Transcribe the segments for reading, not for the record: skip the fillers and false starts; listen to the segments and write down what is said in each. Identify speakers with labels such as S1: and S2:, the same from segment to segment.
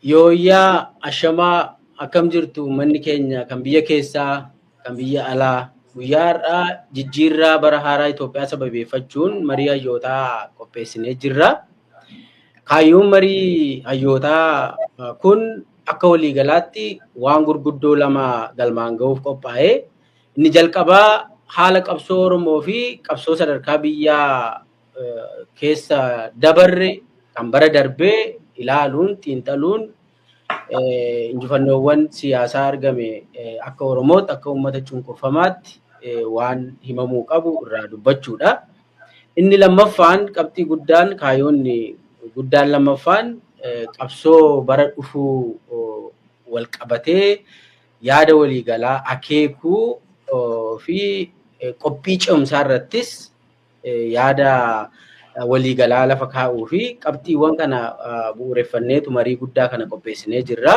S1: Yooyyaa, ashamaa, akkam jirtu uummanni keenya kan biyya keessaa, kan biyya alaa? Guyyaa har'aa jijjiirraa bara haaraa Itoophiyaa sababeeffachuun marii hayyootaa qopheessinee jirra. Kaayyoon marii hayyootaa kun akka waliigalaatti waan gurguddoo lama galmaan ga'uuf qophaa'e. Inni jalqabaa haala qabsoo Oromoo fi qabsoo sadarkaa biyyaa keessa dabarre kan bara darbee ilaaluun, xiinxaluun, injifannoowwan siyaasaa argame akka Oromootti, akka uummata cunqurfamaatti waan himamuu qabu irraa dubbachuudha. Inni lammaffaan, qabxii guddaan, kaayyoonni guddaan lammaffaan qabsoo bara dhufuu wal qabatee yaada waliigalaa akeekuu fi qophii ce'umsaa irrattis yaada waliigalaa lafa kaa'uu fi qabxiiwwan kana bu'uureffanneetu marii guddaa kana qopheessinee jirra.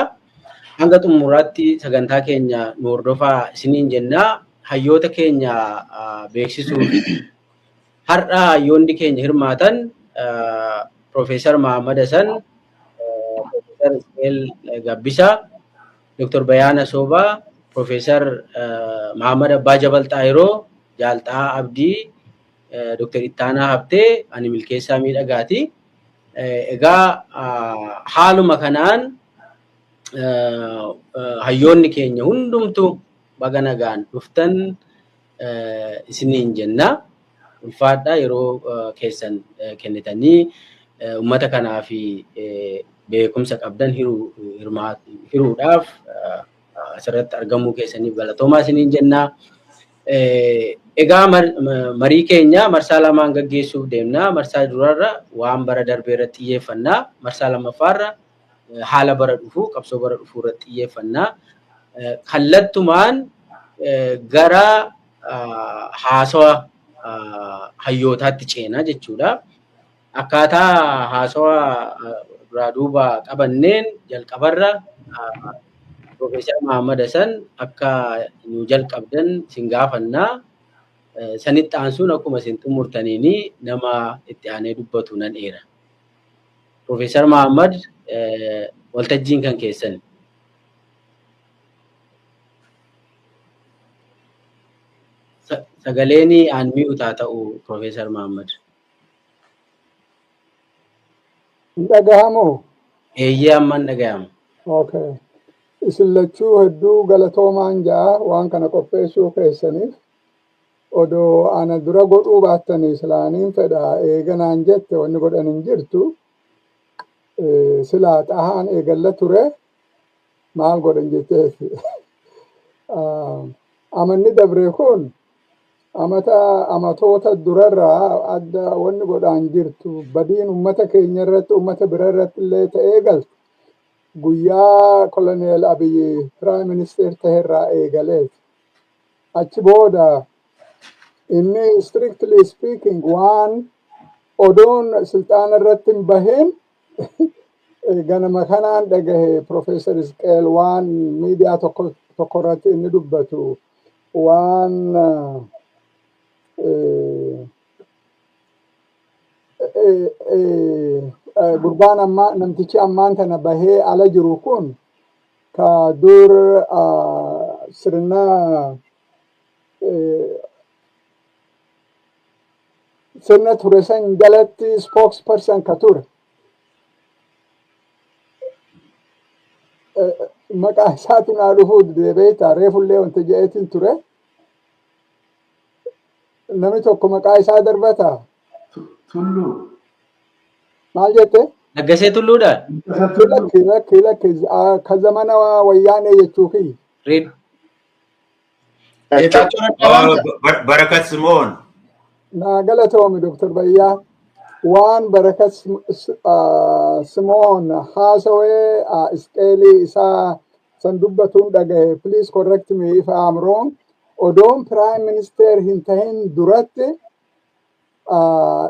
S1: Hanga xumuraatti sagantaa keenya nu hordofaa isiniin jennaa. Hayyoota keenya beeksisuu fi har'a hayyoonni keenya hirmaatan Profeesar Mahammad Hasan, Profeesar Isqeel Gabbisaa, Dr. Bayaana Soobaa, Profeesar Mahammad Abbaa Jabal Xaayiroo, Jaalxaa Abdii, Dr. Ittaanaa Habtee, ani Milkeessaa Miidhagaati. Egaa haaluma kanaan hayyoonni keenya hundumtu baga nagaan dhuftan isiniin jenna. Ulfaadhaa, yeroo keessan kennitanii uummata kanaa fi beekumsa qabdan hiruudhaaf asirratti argamuu keessaniif galatoomaa isiniin jenna. Egaa marii keenya marsaa lamaan gaggeessuuf deemna. Marsaa durarra waan bara darbee irratti xiyyeeffannaa. Marsaa lammaffaarra haala bara dhufuu, qabsoo bara dhufuu irratti xiyyeeffannaa. Kallattumaan gara haasawa hayyootaatti ceenaa jechuudha. Akkaataa haasawa duraa duuba qabanneen jalqabarra Profeesar Mahammad Hasan akka nu jalqabdan isin gaafannaa. Sanitti aansuun akkuma isin xumurtaniini nama itti aanee dubbatu nan eera. Profeesar Mahammad, waltajjiin kan keessan. Sagaleen aan mi'utaa ta'u, Profeesar Mahammad.
S2: Hin dhagahamoo?
S1: Eeyyee, amman dhagahama.
S2: Okay. Isin lachuu hedduu galatoomaan ja'a waan kana qopheessuu keessaniif. Odoo ana dura godhuu baattanii silaaniin fedha, eeganaan jette wanni godhan hin jirtu. Silaa xahaan eegalla ture maal godhan jetteef. Amanni dabre kun amata amatoota durarraa adda wanni godhaan jirtu, badiin ummata keenya irratti, ummata bira irratti illee ta'ee galte, guyyaa Koloneel Abiyyi Prime Minister ta'erraa eegaleeti. Achi booda inni, strictly speaking, waan odoon silxaana irratti hin bahin ganama kanaan dhagahe, Profeesar Isqeel waan miidiyaa tokko tokko irratti inni dubbatu, waan gurbaan ammaa, namtichi ammaan tana bahee ala jiru kun, ka dur sirna ture san jalatti spokesperson ka ture, maqaa isaatu naa dhufuu dide, beektaa, reefullee wanta jedheetiin ture. Namni tokko maqaa isaa darbata.
S3: Tulluu.
S2: Maal jette?
S1: Laggasee Tulluudha.
S2: Lakki, lakki, lakki, ka zamana Wayyaanee jechuu kiyya.
S1: Reed.
S4: Geetaachoo Raddaa waamta?
S5: Barakat Simoon.
S2: Naa galatoomi, Dr. Bayyaa. Waan Barakat Simoon haasawee Isqeelii isaa san dubbatuun dhagahe. Please correct me if I am wrong. Odoon Prime Minister hin tahin duratti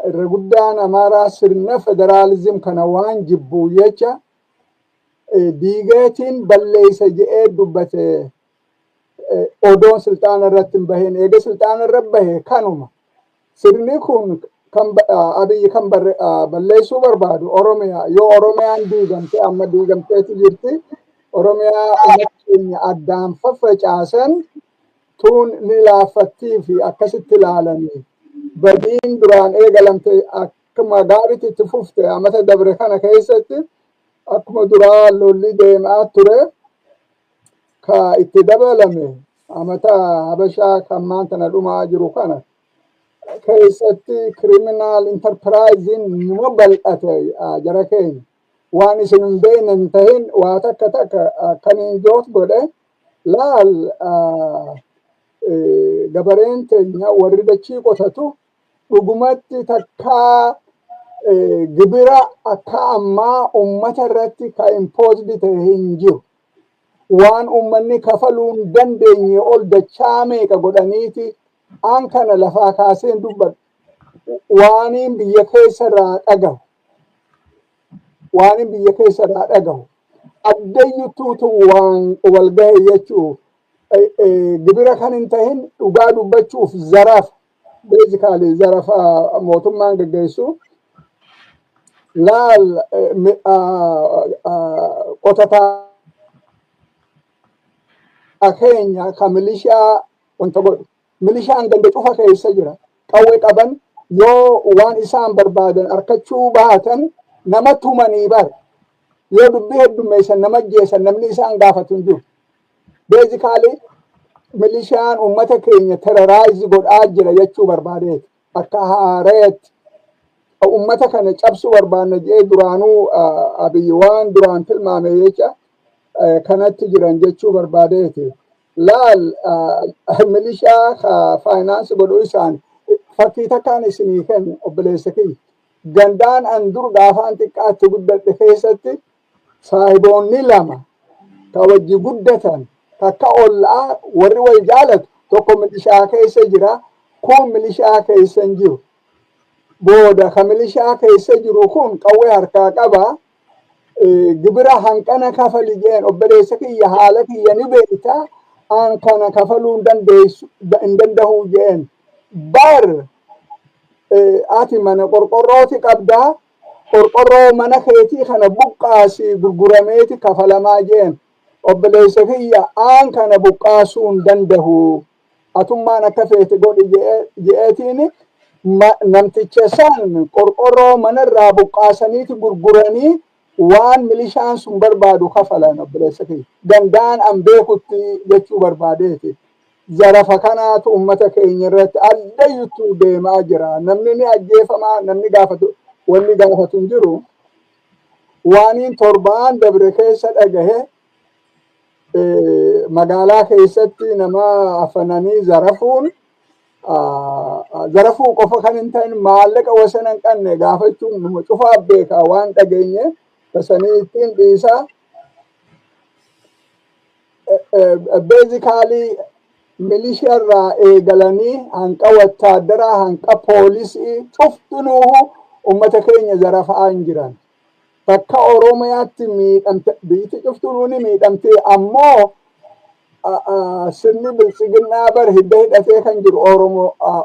S2: irra guddaan Amaaraa sirna federaalizim kana waan jibbuu jecha diigeetiin balleeysa je'ee dubbate odoon silxaana irratti hin bahin. Eega silxaana irra bahe kanuma. Sirni kun Kan Abiyyi kan balleessuu barbaadu Oromiyaa. Yoo Oromiyaan diigamte, amma diigamteeti jirti. Oromiyaa uummata keenya addaan faffacaasan tuun ni laaffattii fi akkasitti ilaalanii badiin duraan eegalamte akkuma gaariitti itti fufte. Amata dabre kana keessatti akkuma duraa lolli deemaa ture. Ka itti dabalame amata Habashaa kan maantana dhumaa jiru kana keessatti criminal enterprise numa bal'ate. Jara keenya, waan isin hin beekne hin tahin, waa takka takka kaniin joot godhe laal. Gabareen teenya warri dachii qotatu dhugumatti takkaa gibira akka ammaa ummata irratti ka imposed ta'e hin jiru. Waan ummanni kafaluu hin dandeenye ol dachaa meeqa godhaniiti. Aan kana lafaa kaaseen dubbadhu, waaniin biyya keessa irraa dhagahu, waaniin biyya keessa irraa dhagahu addayyutuutu waan wal gahe jechuu. Gibira kan hin tahin, dhugaa dubbachuuf zarafa, basically zarafa mootummaan geggeessu. Laal, qotataa keenya ka milishaa wanta godhu, milishaan ganda cufa keessa jira. Qawwee qaban, yoo waan isaan barbaadan arkachuu baatan nama tumanii bar. Yoo dubbii heddummeessan nama jeessan, namni isaan gaafatu hin jiru. Basically milishaan ummata keenya terrorize godhaa jira jechuu barbaadeeti. Akka haareetti ummata kana cabsuu barbaanna jee duraanuu Abiyyi waan duraan tilmaame jecha kanatti jiran jechuu barbaadeeti. Laal, milishaa finance godhuu isaan fakkii takkaan isinii kennu, obboleessa kiyya. Gandaan an dur gaafaan xiqqaatti guddadhe keessatti saahiboonni lama ka wajji guddatan, takka ollaa warri wal jaalatu, tokko milishaa keessa jira, kun milishaa keessa hin jiru. Booda ka milishaa keessa jiru kun qawwee harkaa qaba. Gibira hanqana kafali jeen. Obboleessa kiyya, haala kiyya ni beekta, an kana kafaluu hin dandeessu, hin danda'u jeen. Bar ati mana qorqorrooti qabdaa, qorqorroo mana keetii kana buqqaasii gurgurameeti kafalamaa jeen. Obboleessa kiyya, aan kana buqqaasuu hin danda'u, atummaan akka feete godhi je'eetiin namticha san qorqorroo manarraa buqqaasaniiti gurguranii waan milishaan sun barbaadu kafalan. Obboleessa kiyya, gandaan an beekutti jechuu barbaadeeti. Zarafa kanaatu ummata keenya irratti addayyutu deemaa jira. Namni ni ajjeefamaa, namni gaafatu, wanni gaafatu hin jiru. Waaniin torbaan dabre keessa dhagahe, magaalaa keessatti nama afananii zarafuun, zarafuu qofa kan hin ta'in maallaqa wasana hin qabne gaafachuun numa cufaa beekaa waan dhageenye tasanii ittiin dhiisaa. Basically milishaarraa eegalanii hanqa wattaadaraa, hanqa poolisii, cuftinuuhu ummata keenya zarafaa hin jiran. Takka Oromiyaatti miidhamte, biyyi cuftinuu ni miidhamte. Ammoo sirni biltsiginnaa bar hidda hidhatee kan jiru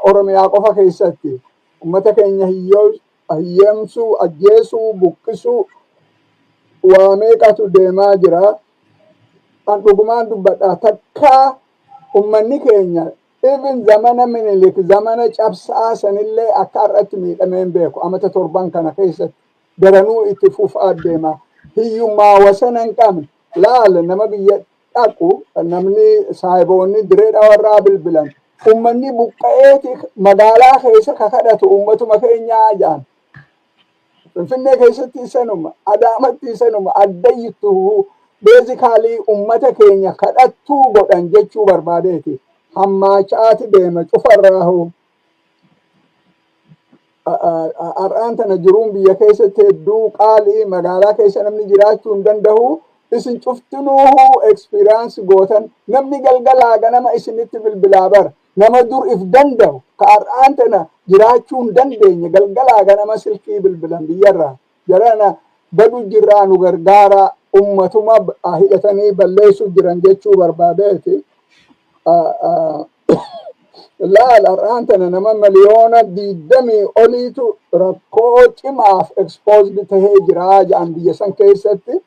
S2: Oromiyaa qofa keessatti ummata keenya hiyyeemsuu, ajjeesuu, buqqisuu, waa meeqatu deemaa jira. An dhugumaan dubbadha, takkaa ummanni keenya even zamana Minilik, zamana cabsaa sanillee akka har'atti miidhamee hin beeku. Amata 7n kana keessatti daranuu itti fufaa deema. Hiyyummaa wasana hin qabne. Laal, nama biyya dhaqu, namni saahiboonni diree dhawarraa bilbilan, ummanni buqqa'eeti magaalaa keessa ka kadhatu ummatuma keenyaa jedhan. Finfinnee keessatti isanuma, Adaamatti isanuma, addayyittuu basically ummata keenya kadhattuu godhan jechuu barbaadeeti. Hammaachaati deema cufarraahu. Har'aan tana jiruun biyya keessatti hedduu qaalii, magaalaa keessa namni jiraachuu hin danda'u. Isin cuftinuuhu experience gootan. Namni galgalaa ganama isinitti bilbilaa bara. Nama dur if danda'u ka har'aan tana jiraachuu hin dandeenye galgalaa ganama silkii bilbilan biyyarraa. Jarana badu jirraa, nu gargaara, ummatuma hidhatanii balleessuuf jiran jechuu barbaadeeti. Laal, har'aan tana nama 20 miliyoona oliitu rakkoo cimaaf exposed tahee jira jedhan biyya san keessatti.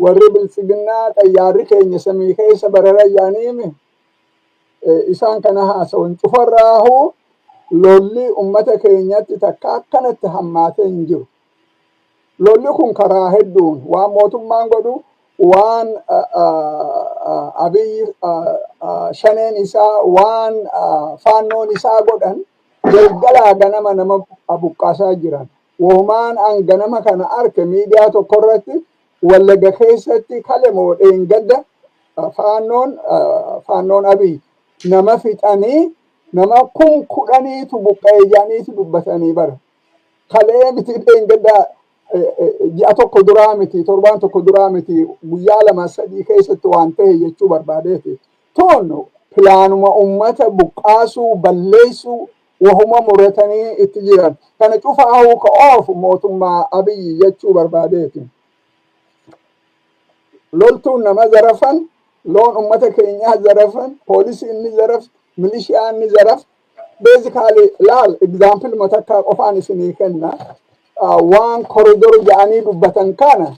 S2: Warri Biltsiginnaa xayyaarri keenya samii keessa barara jedhaniimi isaan kana haasawan. Cufarraahuu lolli ummata keenyatti takka akkanatti hammaatee hin jiru. Lolli kun karaa hedduun waan mootummaan godhu, waan Abiyyi, shaneen isaa, waan faannoon isaa godhan, galgalaa ganama nama buqqaasaa jiran. Wohumaan an ganama kana arke miidiyaa tokko irratti, Wallaga keessatti kalemoo dheengadda faannoon Abiy nama fixanii nama 10,000tu buqqa'ee jedhaniitu dubbatanii bara. Kalee miti, dheengaddaa, ji'a tokko duraa miti, torbaan tokko duraa miti, guyyaa 2-3 keessatti waan ta'e jechuu barbaadeeti. Tun pilaanuma ummata buqqaasuu, balleessuu, wahuma muratanii itti jiran. Kana cufaahuu ka oofu mootummaa Abiyyi jechuu barbaadeeti. Loltuun nama zarafan, loon ummata keenyaa zarafan, poolisiin ni zarafti, milishiyaa ni zarafti. Basically, laal, example takkaa qofaan isinii kenna. Waan corridor jedhanii dubbatan kana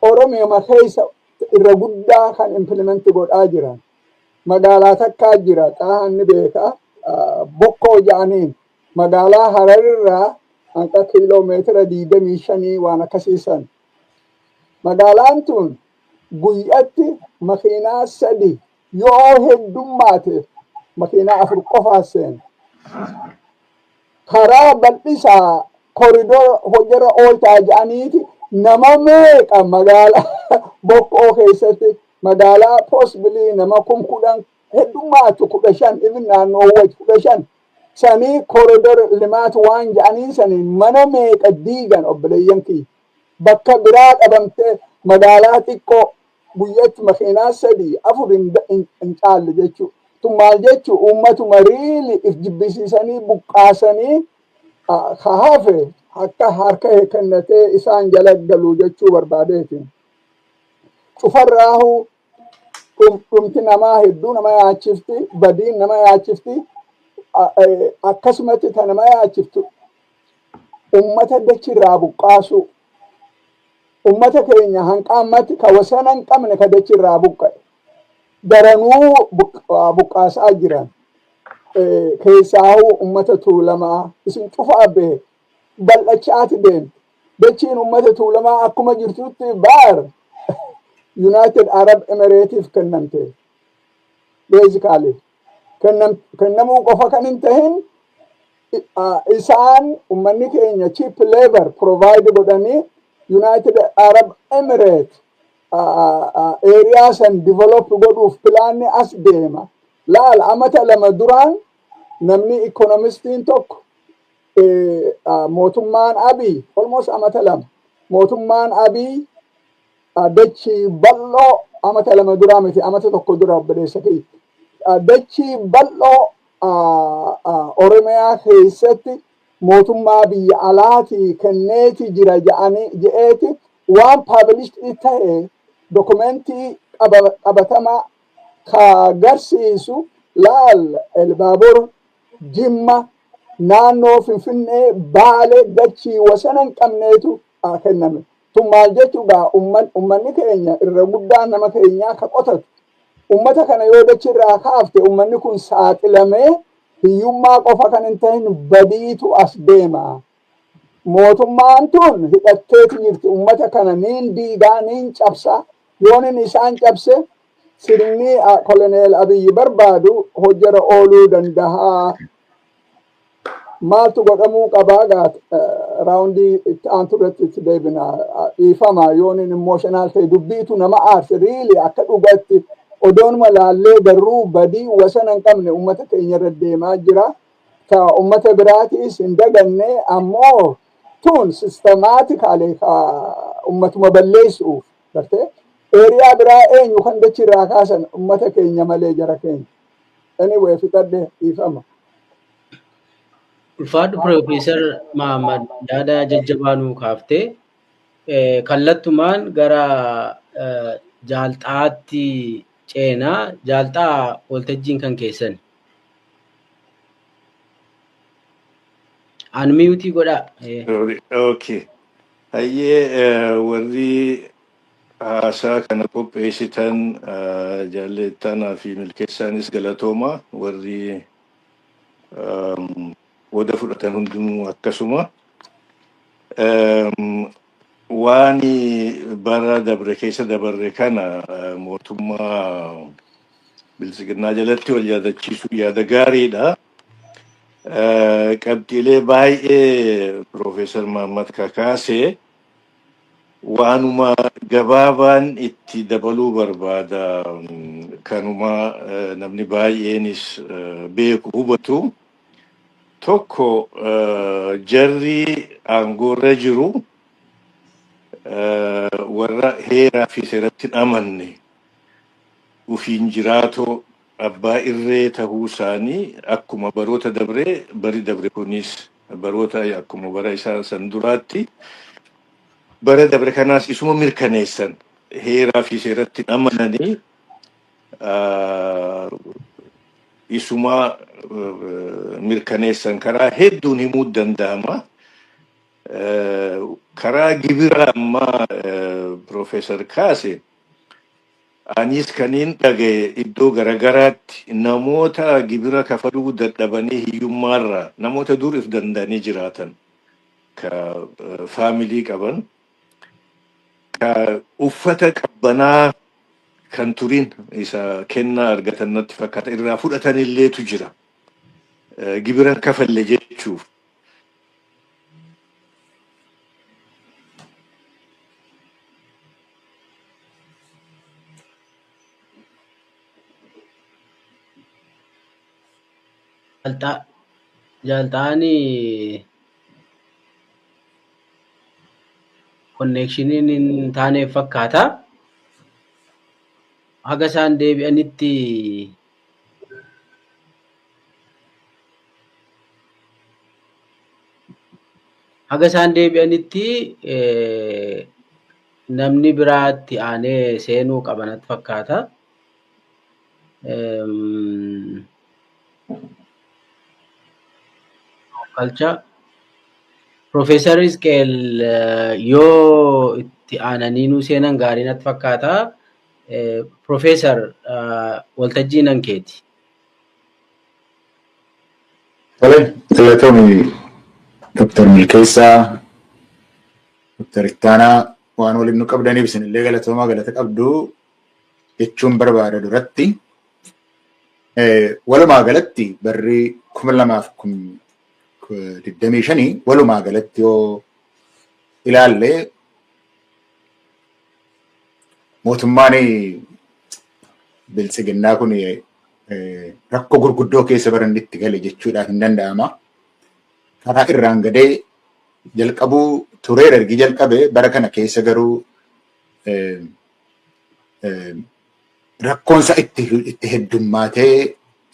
S2: Oromiyaa keessa irra guddaa kan implement godhaa jiran. Magaalaa takkaa jira, Xaahan ni beeka, Bokkoo jedhaniin, magaalaa Hararirraa hanqa kiiloomeetira 25 waan akkasiisan. Magaalaan tun guyyatti makiinaa sadi, yoo heddummaate makiinaa afur qofaa seena. Karaa bal'isaa, corridor hojirra oolchaa jedhaniiti nama meeqa magaalaa Bokkoo keessatti, magaalaa possibly nama 10,000, heddummaatu 15, even naannoo waj 15 sanii, corridor ልማት waan jedhaniin sanii mana meeqa diigan, obboleeyyan kiyya? Bakka biraa dhabamtee magaalaa xiqqoo guyyatti makiinaa sadii afur hin caalle jechuu. Tun maal jechuu? Uummatuma really if jibbisiisanii buqqaasanii, ka hafe akka harka kennatee isaan jala galu jechuu barbaadeeti. Cufarraahuu dhumti namaa hedduu nama yaachifti, badiin nama yaachifti, akkasumatti ta nama yaachiftu ummata dachirraa buqqaasu. Ummata keenya hanqa ammatti ka wasana hin qabne ka dachirraa buqqa'e daranuu buqqaasaa jiran. Keessaahuu ummata Tuulamaa isin cufa abbee bal'achaati deemte. Dachiin ummata Tuulamaa akkuma jirtutti baar United Arab Emirateef kennamte. Basically kennamuu qofa kan hin tahin, isaan ummanni keenya cheap labor provide godhanii United Arab Emirates area san develop godhuuf pilaanni as deema. Laal, amata 2 duraan namni economistiin tokko, mootummaan Abiy, almost amata 2, mootummaan Abiy dachii bal'oo, amata 2 duraa miti, amata tokko dura, obboleessa kiyya. Dachii bal'oo Oromiyaa keessatti mootummaa biyya alaatii kenneeti jira jedhanii je'eeti waan published ta'e, dokumentii qabatamaa ka garsiisu. Laal, Elbaabur, Jimma, naannoo Finfinnee, Baale, dachii wasana hin qabneetu kenname. Tun maal jechuudha? Ummanni keenya irra guddaan nama keenyaa ka qotatu. Ummata kana yoo dachirraa kaafte, ummanni kun saaxilamee hiyyummaa qofa kan hin ta'in badiitu as deema. Mootummaan tun hidhatteeti jirti. Ummata kana niin diigaa, niin cabsaa. Yoon isaan cabse sirni koloneel Abiyyi barbaadu hojjara ooluu danda'a. Maaltu godhamuu qabaa? Gaa roundii itti aantu irratti itti deebina. Dhiifama yoon emotional ta'e, dubbiitu nama aarse. Really, akka dhugatti odoonuma laallee garuu badii wasana hin qabne ummata keenya irra deemaa jira. Ta ummata biraatiis hin daganne, ammoo tun systematically ummatuma balleessuuf gartee area biraa eenyu kan dachirraa kaasan ummata keenya malee jara keenya. Anyway, fixadhe, dhiifama.
S1: Ulfaadhu Piroofeesar Mahammad, yaada jajjabaa nuu kaaftee kallattumaan gara Jaalxaatti ceenaa. Jaalxaa, waltajjiin kan keessan. Unmute godhaa.
S4: Sorry. Okay. Hayyee, warri haasaa kana qopheessitan, jaallattanaa fi milkeessaanis galatooma, warri qooda fudhatan hundinuu akkasuma. Waan bara dabre keessa dabarre kana mootummaa bilisiginnaa jalatti wal yaadachiisuu yaada gaariidha. Qabxiilee baay'ee Piroofeesar Mahammad kakaasee waanuma gabaabaan itti dabaluu barbaada. Kanuma namni baay'eenis beeku, hubatu. Tokko, jarri aangoorra jiru warra heeraa fi seeratti hin amanne, ufiin jiraatoo abbaa irree tahuu isaanii akkuma baroota dabree, bari dabre kunis baroota akkuma bara isaa san duraatti bara dabre kanaas isuma mirkaneessan. Heeraa fi seeratti hin amananii, isuma mirkaneessan karaa hedduun himuu danda'ama. Karaa gibira ammaa Piroofeesar kaase, anis kaniin dhagaye iddoo garagaraatti namoota gibira kafaluu dadhabanii hiyyummaarraa, namoota dur if danda'anii jiraatan, ka faamilii qaban, ka uffata qabbanaa kan turin isa kennaa argatan natti fakkaata irraa fudhatanilleetu jira. Gibira kafalle jechuuf.
S1: Jaalxaanii connectioniin hin taaneef fakkaata. Haga isaan deebi'anitti namni biraatti aanee seenuu qaba natti fakkaata. Kalcha Piroofeesar Isqeel yoo itti aananii nuu seenan gaarii natti fakkaata. Piroofeesar, waltajjii nan keeti.
S5: Tole, galatoomi Dr. Milkeessaa, Dr. Ittaanaa, waan waliin nu qabdaniif isinillee galatoomaa, galata qabdu jechuun barbaada duratti. Walumaa galatti barri 2025 walumaa galatti yoo ilaalle, mootummaan biltsiginnaa kun rakkoo gurguddoo keessa baranni itti gale jechuudhaaf hin danda'ama. Karaa irraan gadee jalqabuu tureera ergi jalqabe, bara kana keessa garuu rakkoonsa itti heddummaatee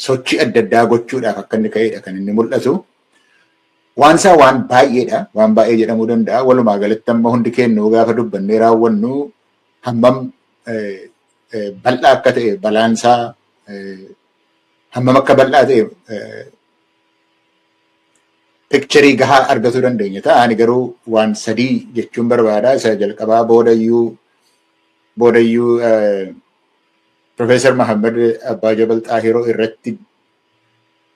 S5: sochii adda addaa gochuudhaaf akka inni ka'edha kan inni mul'atu. Waan isaa waan baay'eedha. Waan baay'ee jedhamuu danda'a. Walumaa galatti amma hundi kennu gaafa dubbannee raawwannu hammam bal'aa akka ta'e, balaan isaa hammam akka bal'aa ta'e picture gahaa argachuu dandeenya ta'a. Ani garuu waan sadii jechuun barbaada. Isa jalqabaa boodayyuu Profeesar Mahammad Abbaa Jabal Xaahiroo irratti,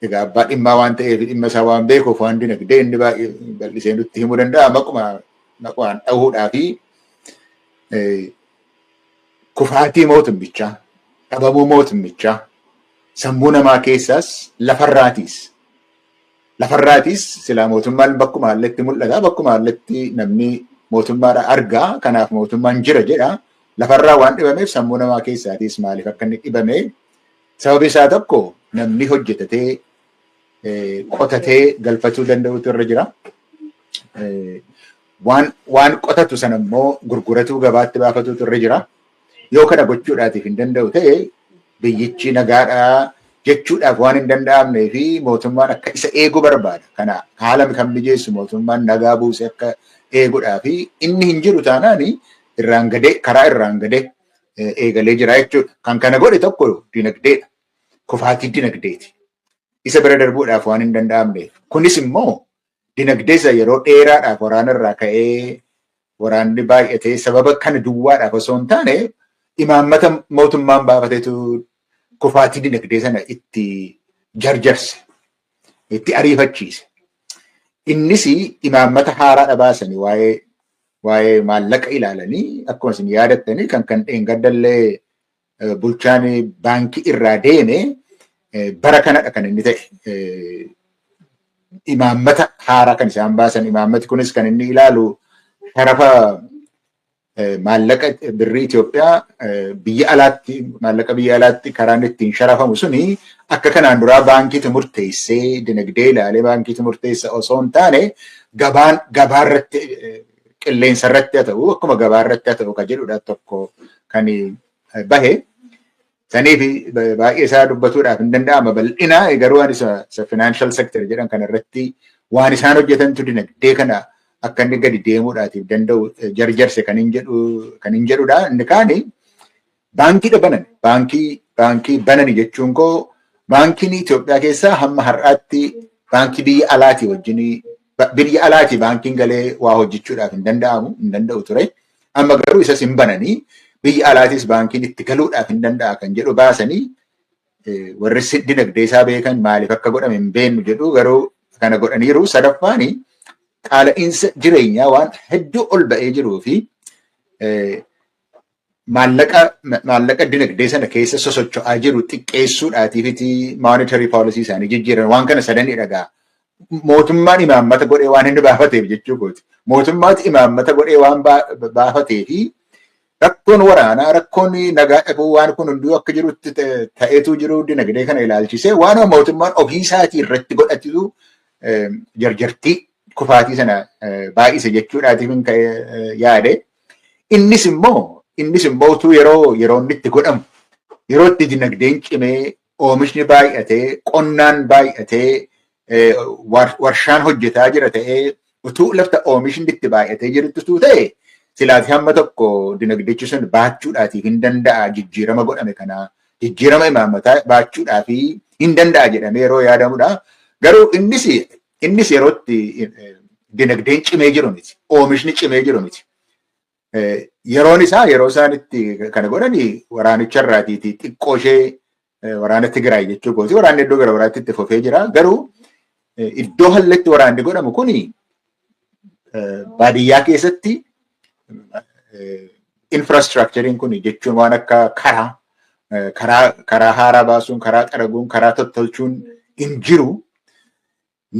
S5: egaa abbaa dhimmaa waan ta'eef, dhimma isaa waan beekuuf, waan dinagdee inni baay'ee bal'isee nutti himuu danda'a. Maqumaan dhahuudhaa fi kufaatii mootummichaa, dhabamuu mootummichaa sammuu namaa keessaas lafarraatiis. Silaa mootummaan bakkuma haalletti mul'ata, bakkuma haalletti namni mootummaadha argaa, kanaaf mootummaan jira jedha. Lafarraa waan dhibameef sammuu namaa keessaatiis maaliif akka inni dhibame sababi isaa tokko, namni hojjetatee qotatee galfachuu danda'utu irra jira. Waan qotatu sana immoo gurguratuu, gabaatti baafatutu irra jira. Yoo kana gochuudhaatiif hin danda'u ta'e, biyyichi nagaadhaa jechuudhaaf waan hin danda'amnee fi mootummaan akka isa eegu barbaada. Kana haala kan mijeessu mootummaan nagaa buuse akka eeguudhaa fi inni hin jiru taanaan irraan gadee, karaa irraan gadee eegalee jira jechuudha. Kan kana godhe tokko dinagdeedha. Kufaatii dinagdeeti. Isa bira darbuudhaaf waan hin danda'amneef. Kunis immoo Dinagdee isa yeroo dheeraadhaaf waraana irraa ka'ee waraanni baay'atee sababa kana duwwaadhaaf osoo hin taane, imaammata mootummaan baafateetu kufaatii dinagdee sana itti jarjarse, itti ariifachiise. Innis imaammata haaraadha baasanii waa'ee maallaqa ilaalanii, akkuma isin yaadattanii kan dheengaddallee bulchaan baankii irraa deeme bara kanadha kan inni ta'e. Imaammata haaraa kan isaan baasan, imaammati kunis kan inni ilaalu sharafa maallaqa birrii Itoophiyaa biyya alaatti, maallaqa biyya alaatti karaan ittiin sharafamu suni akka kanaan duraa baankiitu murteessee, dinagdee ilaalee baankiitu murteessa osoo hin taane, gabaan gabaarratti, qilleensa irratti haa ta'u, akkuma gabaa irratti haa ta'u kan jedhudha tokko kan bahe. Saniif baay'ee isaa dubbatuudhaaf hin danda'ama bal'ina, garuu waan isa financial sector jedhan kana irratti waan isaan hojjetantu dinagdee kana akka inni gadi deemuudhaatiif danda'u jarjarse kan hin jedhudha. Inni kaani baankiidha banan. Baankii banani jechuun koo, baankiin Itoophiyaa keessaa hamma har'aatti baankii biyya alaatii wajjin, biyya alaatii baankiin galee waa hojjechuudhaaf hin danda'amu, hin danda'u ture. Amma garuu isas hin bananii, biyya alaatis baankiin itti galuudhaaf hin danda'a kan jedhu baasanii, warri dinagdee isaa beekan maaliif akka godhame hin beeknu jedhu, garuu kana godhaniiru. Sadaffaani qaala'insa jireenyaa waan hedduu ol ba'ee jiruu fi maallaqa dinagdee sana keessa sosocho'aa jiru xiqqeessuudhaatiifiti monetary policy isaanii jijjiiran. Waan kana sadanii dhagaa. Mootummaan imaammata godhee waan inni baafateef jechuu kooti. Mootummaatu imaammata godhee waan baafatee fi rakkoon waraanaa, rakkoon nagaa dhabuu, waan kun hunduu akka jirutti ta'eetu jiru, dinagdee kana ilaalchisee waan mootummaan ofii isaatii irratti godhatu jarjartii kufaatii sana baay'ise jechuudhaatiif hin yaade. Innis immoo utuu yeroo inni itti godhamu, yeroo itti dinagdeen cimee, oomishni baay'atee, qonnaan baay'atee, warshaan hojjetaa jira ta'ee, utuu lafta oomishni itti baay'atee jirutti utuu ta'e, silaati hamma tokko dinagdichi sun baachuudhaatiif hin danda'a, jijjiirama godhame kana, jijjiirama imaammataa baachuudhaaf hin danda'a jedhamee yeroo yaadamudha. Garuu innis yerootti dinagdeen cimee jiru miti. Oomishni cimee jiru miti. Yeroon isaa, yeroo isaan itti kana godhani, waraanicha irraatiiti xiqqoo ishee, waraana Tigraay jechuu kooti. Waraanni iddoo gara biraatti itti fufee jira. Garuu iddoo hallatti waraanni godhamu kuni baadiyyaa keessatti infrastructureiin kun jechuun waan akka karaa haaraa baasuun, karaa xaraguun, karaa tottolchuun hin jiru.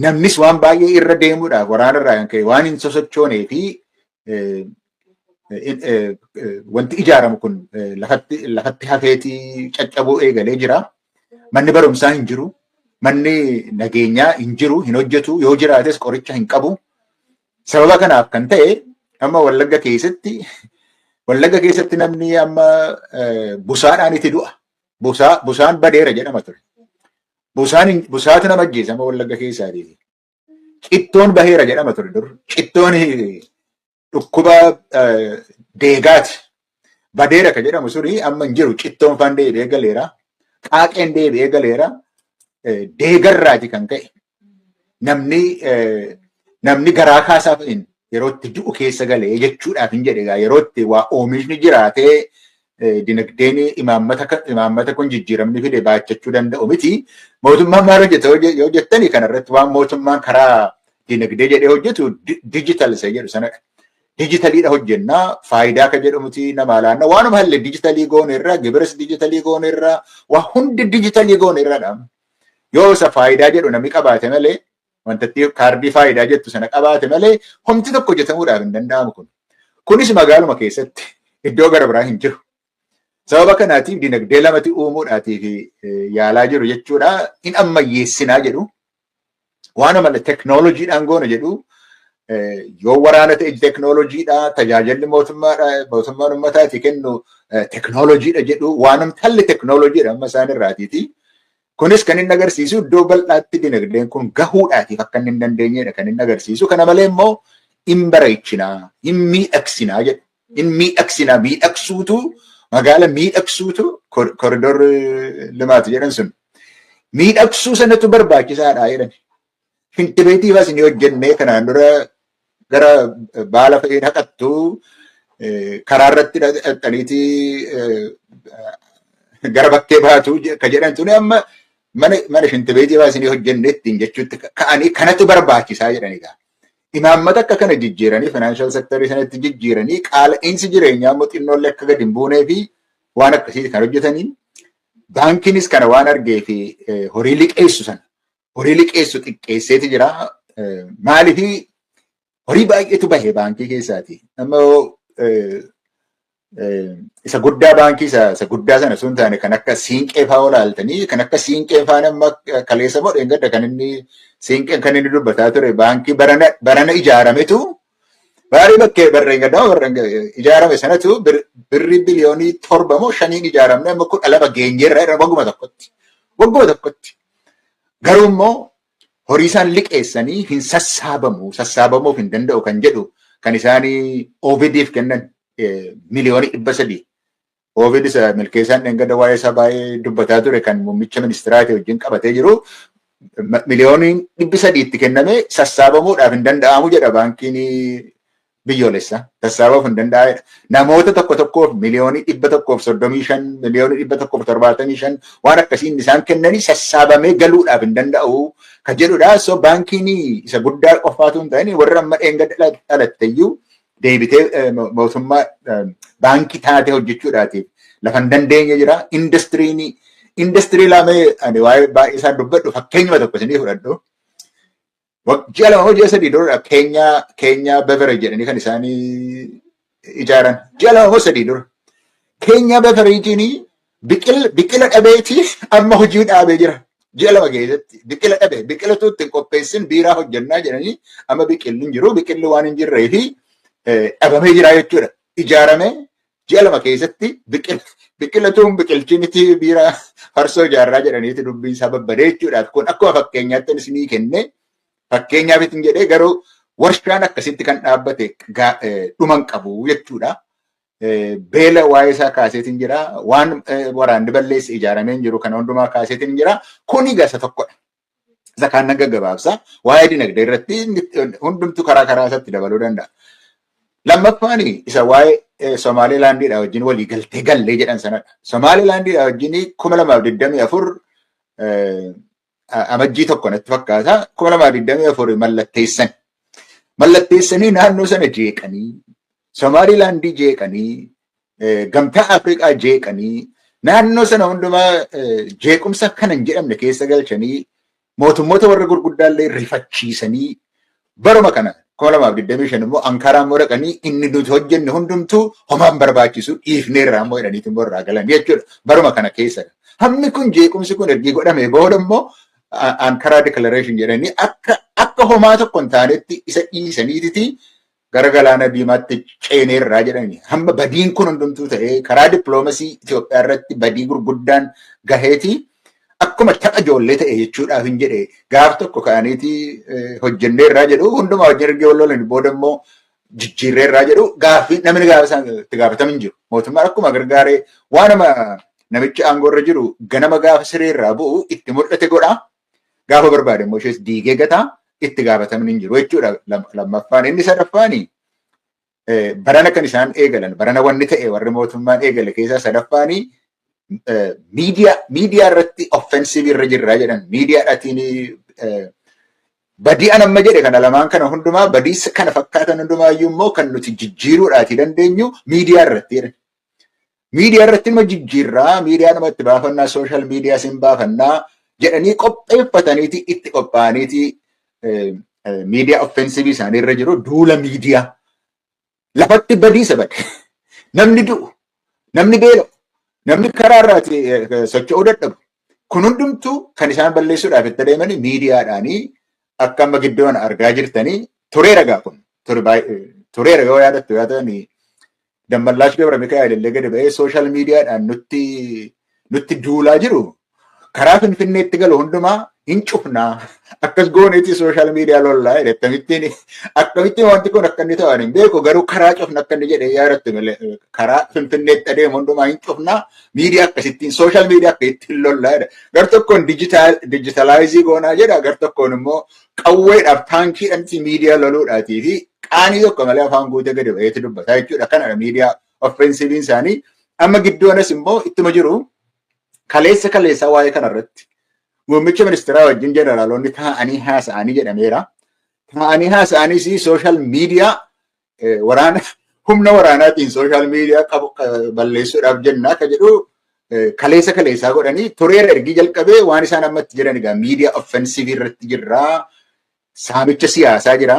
S5: Namnis waan baay'ee irra deemuudhaaf waraana irraa kan ka'e waan hin sosochoonee fi wanti ijaaramu kun lafatti hafeetii caccabuu eegalee jira. Manni barumsaa hin jiru. Manni nageenyaa hin jiru, hin hojjetu, yoo jiraates qoricha hin qabu. Sababa kanaaf kan ta'e amma Wallagga keessatti namni amma busaadhaan itti du'a. Busaan badeera jedhama ture. Busaatu nama ajjeesa amma Wallagga keessaati. Cittoon baheera jedhama ture dur. Cittoon dhukkuba deegaati. Badeera ka jedhamu suni amma hin jiru. Cittoon faan deebi'ee galeera. Qaaqeen deebi'ee galeera. Deegarraati kan ka'e. Namni garaa kaasaa fa'in yeroo itti du'u keessa galee jechuudhaaf hin jedhe. Yeroo itti waa oomishni jiraatee dinagdeen imaammata kun jijjiiramni fide baachachuu danda'u miti. Mootummaan maal hojjeta yoo jettani, kanarratti waan mootummaan karaa dinagdee jedhee hojjetu digital isa jedhu sanadha. Dijitaliidha hojjennaa, faayidaa ka jedhamuti namaa laanna, waanuma hallee dijitalii goone irraa, gibiras dijitalii goone irraa, waa hundi dijitalii goone irraadha. Yoo isa faayidaa jedhu namni qabaate malee, wantatti kaardii faayidaa jettu sana qabaate malee, homti tokko hojjetamuudhaaf hin danda'amu kun. Kunis magaaluma keessatti, iddoo gara biraa hin jiru. Sababa kanaatiif dinagdee lamatti uumuudhaatiif yaalaa jiru jechuudha. In ammayyeessinaa jedhu. Waan amala teknooloojiidhaan goona jedhu. Yoo waraana ta'e teknooloojiidha, tajaajilli mootummaadha, mootummaan uummataati kennu teknooloojiidha jedhu, waan talli teknooloojiidha amma isaan irraatiiti. Kunis kan inni agarsiisu iddoo bal'aatti dinagdeen kun gahuudhaatiif akka inni hin dandeenyedha kan inni agarsiisu. Kana malee immoo hin bareechinaa, hin miidhagsinaa jedhu. Hin miidhagsinaa, miidhagsuutu, magaala miidhagsuutu, corridor ልማት jedhan sun. Miidhagsuu sanatu barbaachisaadha jedhan. Shintibeetii fa'as ni hojjennee kanaan dura gara baala fa'ii haqattu, karaa irratti dhaqxaniitii gara bakkee baatu ka jedhan tuni amma mana shintibeetii fa'as ni hojjennee ittiin jechuutti ka'anii kanatu barbaachisaa jedhanii. Imaammata akka kana jijjiiranii, financial sectorii sanatti jijjiiranii, qaala'insi jireenyaa immoo xinnoollee akka gadi hin buunee fi waan akkasii kan hojjetanii, baankiinis kana waan argee fi horii liqeessu sana horii liqeessu xiqqeesseeti jira. Maaliif horii baay'eetu bahe baankii keessaati. Amma isa guddaa, baankii isa guddaa sana sun taane, kan akka Siinqee fa'aa olaaltanii, kan akka Siinqee fa'aa nama kaleessa moo dheengadda kan inni Siinqeen kan inni dubbataa ture, baankii barana ijaarametu baarii bakkee barreen gaddaa barreen ijaarame sanatu birrii biliyoonii 7 moo 5n ijaaramne, amma 12 geenyeerra wagguma tokkotti. Wagguma tokkotti. Garuu immoo horii isaan liqeessanii hin sassaabamu, sassaabamuuf hin danda'u kan jedhu kan isaanii OVD'f kennan miliyoonii 300. OVD isa Milkeessaan dheengadda waa'ee isaa baay'ee dubbataa ture, kan muummicha ministiraati wajjin qabatee jiru, miliyoonii 300 itti kenname sassaabamuudhaaf hin danda'amu jedha baankiin biyyoolessaa. Sassaabamuuf hin danda'amedha. Namoota tokko tokkoof miliyoonii 135, miliyoonii 175 waan akkasiin isaan kennanii sassaabamee galuudhaaf hin danda'u kan jedhudha. So baankiin isa guddaa qofaatu hin ta'in, warra amma dheengadda dhalatteyyuu deebitee mootummaa baankii taatee hojjechuudhaatiif lafa hin dandeenye jira. Industiriin industirii lamee ani waa'ee baay'ee isaan dubbadhu fakkeenyuma tokko isinii fudhadhu. Ji'a 2 moo ji'a 3 dura Keenyaa Beverage jedhanii kan isaanii ijaaran. Ji'a 2 moo 3 dura. Keenyaa Beverageiin biqila dhabeeti amma hojii dhaabee jira. Ji'a 2 keessatti biqila dhabe, biqilatu ittiin qopheessin biiraa hojjannaa jedhanii, amma biqilli hin jiru, biqilli waan hin jirree fi dhabamee jira jechuudha. Ijaaramee ji'a 2 keessatti biqilatuun biqilchiniti biiraa farsoo ijaarraa jedhaniiti dubbiin isaa babbadee jechuudha. Kun akkuma fakkeenyaatti isinii kenne, fakkeenyaaf ittiin jedhee, garuu warshaan akkasitti kan dhaabbate dhuman qabu jechuudha. Beela waa'ee isaa kaaseetiin jira. Waan waraanni balleesse ijaaramee hin jiru, kana hundumaa kaaseetiin jira. Kuni gasa tokkodha. Isa kaan nan gaggabaabsa. Waa'ee dinagdee irratti hundumtu karaa karaa isaatti dabaluu danda'a. Lammaffaan isa waa'ee Somaalilaandiidha wajjin walii galtee gallee jedhan sanadha. Somaalilaandiidha wajjin 2024 Amajjii 1 natti fakkaata, 2024 mallatteessan. Mallatteessanii naannoo sana jeeqanii, Somaalilaandii jeeqanii, Gamtaa Afrikaa jeeqanii, naannoo sana hundumaa jeequmsa kana hin jedhamne keessa galchanii, mootummoota warra gurguddaallee rifachiisanii, baruma kana 2025 immoo Ankaraa immoo dhaqanii inni nuti hojjenne hundumtuu homaan barbaachisu, dhiifneerraa immoo jedhaniitu immoo irraa galan jechuudha. Baruma kana keessa. Hammi kun jeequmsi kun ergi godhame booda immoo Ankaraa Declaration jedhanii akka homaa tokko hin taanetti isa dhiisaniititi gara galaana diimaatti ceeneerraa jedhani. Hamma badiin kun hundumtuu ta'ee, karaa dippiloomasii Itoophiyaa irratti badii gurguddaan gaheeti akkuma tapha ijoollee ta'e jechuudhaaf hin jedhe. Gaaf tokko ka'aniiti hojjenneerraa jedhu, hundumaa wajjin erga wal lolan booda immoo jijjiirreerraa jedhu. Gaaffii namni gaafa isaan itti gaafatamu hin jiru. Mootummaan akkuma gargaaree waan nama namichi aangoo irra jiru ganama gaafa sireerraa bu'u itti mul'ate godha. Gaafa barbaade immoo ishees diigee gataa, itti gaafatamni hin jiru jechuudha lammaffaan. Inni sadaffaani barana kan isaan eegalan, barana wanni ta'e warri mootummaan eegale keessaa sadaffaani miidiyaa irratti offensive irra jirraa jedhan. Miidiyaadhaatiin badii an amma jedhe kana lamaan kana hundumaa, badii kana fakkaatan hundumaayyuu immoo kan nuti jijjiiruudhaatii dandeenyu miidiyaa irratti jedhan. Miidiyaa irratti nama jijjiirraa, miidiyaa nama itti baafannaa, social media sin baafannaa jedhanii qopheeffataniiti, itti qophaa'aniiti miidiyaa offensive isaanii irra jiru, duula miidiyaa. Lafatti badiisa bade. Namni du'u, namni beela'u, namni karaa irraati socho'uu dadhabu. Kun hundumtuu kan isaan balleessuudhaaf itti adeemanii miidiyaadhaanii akka amma gidduun argaa jirtanii tureera gaa kun. Tureera, yoo yaadattu yoo ta'an, Dammallaash Gabra Mikaa'el illee gadi ba'ee social mediadhaan nutti duulaa jiru. Karaa Finfinneetti galu hundumaa hin cufnaa, akkas gooneeti social media lollaa jedhe. Akkamittiin wanti kun akka inni ta'an hin beeku, garuu karaa cufna akka inni jedhe yaadattu malee, karaa Finfinneetti adeemu hundumaa hin cufnaa, miidiyaa akkasittiin, social media akka ittiin lollaa jedha. Gar tokkoon digitalize goonaa jedha, gar tokkoon immoo qawweedhaaf taankiidhaan miidiyaa loluudhaatii fi qaanii tokko malee afaan guutee gadi ba'eetu dubbataa jechuudha. Kanadha media offensive iin isaanii. Amma gidduu immoo ittuma jiru. Kaleessa kaleessaa waa'ee kanarratti muummicha ministeeraa wajjin jeneraalonni taa'anii haasa'anii jedhameera. Taa'anii haasa'aniis social media waraana, humna waraanaatiin social media qabu balleessuudhaaf jenna akka jedhu kaleessa kaleessaa godhanii tureera. Ergii jalqabee waan isaan ammatti jiran egaa media offensive irratti jirraa, saamicha siyaasaa jira.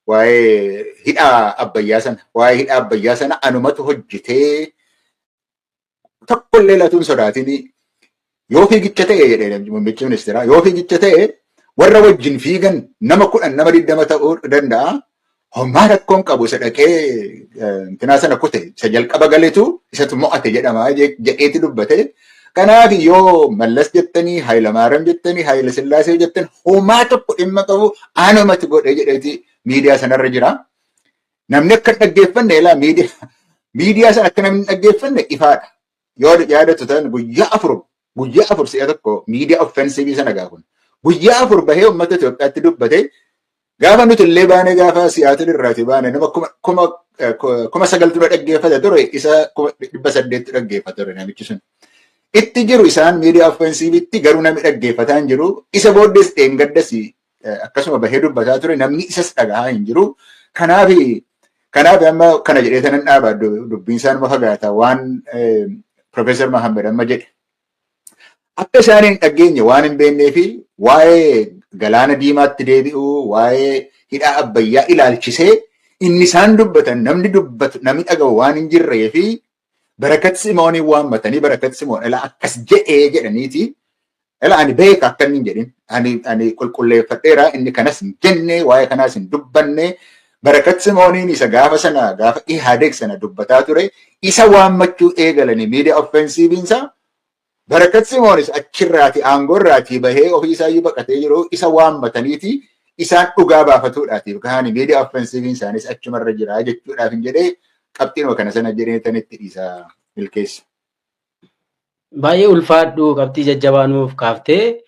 S5: Waa'ee hidha Abbayyaa sana, waa'ee hidha Abbayyaa sana anumatu hojjetee, tokkollee latuun sodaatin, yoo fiigicha ta'e jedhee muummichi ministeeraa, yoo fiigicha ta'e warra wajjin fiigan nama 10, nama 20 ta'uu danda'a. Homaa rakkoon qabu, isa dhaqee intinaa sana kute, isa jalqaba galetu isatu mo'ate jedhama jedheeti dubbate. Kanaaf yoo Mallas jettanii, Hayilamaariyaam jettanii, Hayila Sillaasee jettan, homaa tokko dhimma qabu, anumatu godhe jedheeti miidiyaa sanarra jira. Namni akka hin dhaggeeffanne, ilaa, miidiyaa sana akka namni hin dhaggeeffanne ifaadha. Yoo yaadattu ta'an, guyyaa 4, guyyaa 4 si'a tokko media offensive sana gaafun. Guyyaa 4 bahee uummata Itoophiyaatti dubbate. Gaafa nuti illee baane, gaafa Siyaatil irraati baane, nama 9,000tu dhaggeeffata ture, isa 800tu dhaggeeffata ture namichi sun. Itti jiru isaan media offensive itti, garuu namni dhaggeeffataa hin jiru. Isa booddees dheengaddas akkasuma bahee dubbataa ture, namni isas dhagahaa hin jiru. Kanaaf amma kana jedhee tanan dhaaba, dubbiin isaa nama fagaata waan Profeesar Mahammed amma jedhe. Akka isaan hin dhageenye waan hin beeknee fi waa'ee galaana diimaatti deebi'uu, waa'ee hidha Abbayyaa ilaalchisee inni isaan dubbatan namni dubbatu, namni dhaga'u waan hin jirree fi Barakat Simoonii waammatanii, Barakat Simoon ilaa akkas jedhee jedhaniiti. Ilaa, ani beeka akka inni hin jedhin, ani qulqulleeffadheera, inni kanas hin jenne, waa'ee kanaas hin dubbanne. Barakat Simooniin isa gaafa sana, gaafa Ihaadeeg sana dubbataa ture, isa waammachuu eegalanii media offensive iinsa. Barakat Simoonis achirraati aangoorraatii bahee ofii isaayyuu baqatee jiru, isa waammataniiti isaan dhugaa baafatuudhaatiif kahani media offensive iin isaanis achumarra jira jechuudhaaf hin jedhee, qabxiinuma kana sana jedhee tanitti dhiisa, milkeessa.
S1: Baay'ee ulfaadhu, qabxii jajjabaa nuuf kaaftee.